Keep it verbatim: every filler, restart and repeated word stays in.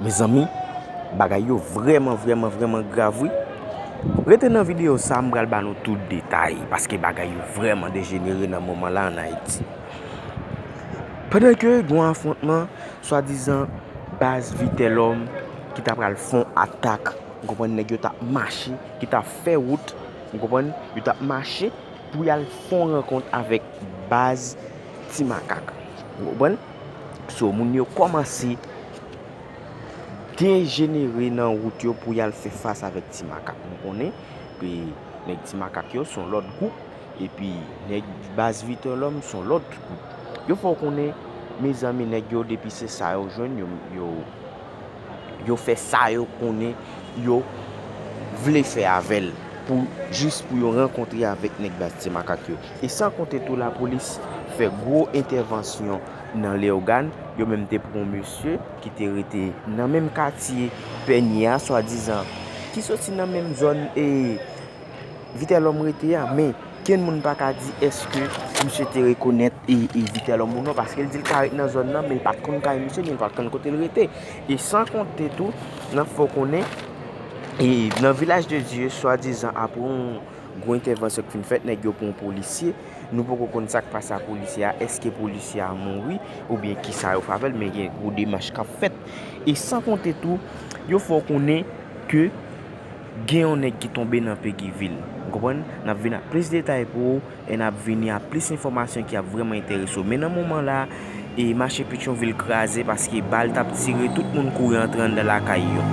Mezanmi, bagay yo vrèman, vrèman, vrèman grav, wi. Rete nan videyo sa, m pral ba nou tout detay, paske bagay yo vrèman dejenere nan moman la ann Ayiti. Pandan ke gen yon afwontman, swadizan baz Vitelhomme ki ta pral fè yon atak, ou konprann, nèg yo t ap mache, ki t ap fè wout, ou konprann, yo t ap mache pou y al fè yon rankont avèk baz Ti Makak. Ou konprann? So, moun yo kòmanse dejenere nan wout yo pou y al fè fas avèk Ti Makak. Nou konnen ke nèg Ti Makak yo se yon lòt gwoup, epi nèg baz Vitelhomme se yon lòt gwoup. Yo fè w konnen, mezanmi, nèg yo, depi se sa yo jwenn, yo, yo, yo fè sa yo konnen yo vle fè avè l, pou, jis pou yo rankontre avèk nèg baz Ti Makak yo. E san konte tou, lapolis fè gwo entèvansyon nan Leyogàn, yo menm te pran yon mesye ki te rete nan menm katye Pènye a, swadizan, ki soti nan menm zòn, e, Vitelhomme rete a, men kenn moun pa ka di èske misye te rekonèt, e, e Vitelhomme ou non, paske l di l ka ret nan zòn nan, men l pa t konn kay misye, ni l pa t konn kote l rete. E san konte tou, n ap fè w konnen, e nan Vilaj de Dye, swadizan, apre yon gwo entèvansyon k fin fèt, nèg yo pran yon polisye. Nou poko konn sa k pase a polisye a, èske polisye a mouri, oubyen kisa yo fè avè l, men gen gwo demach k ap fèt. E san konte tou, yo fè w konnen ke gen yon nèg ki tonbe nan Peguy Ville. Ou konprann? N ap vin ak plis detay pou ou, e n ap vini ak plis enfòmasyon ki ap vrèman enterese w. Men nan moman la, e mache Petyonvil kraze paske bal t ap tire, tout moun kouri antre anndan lakay yo.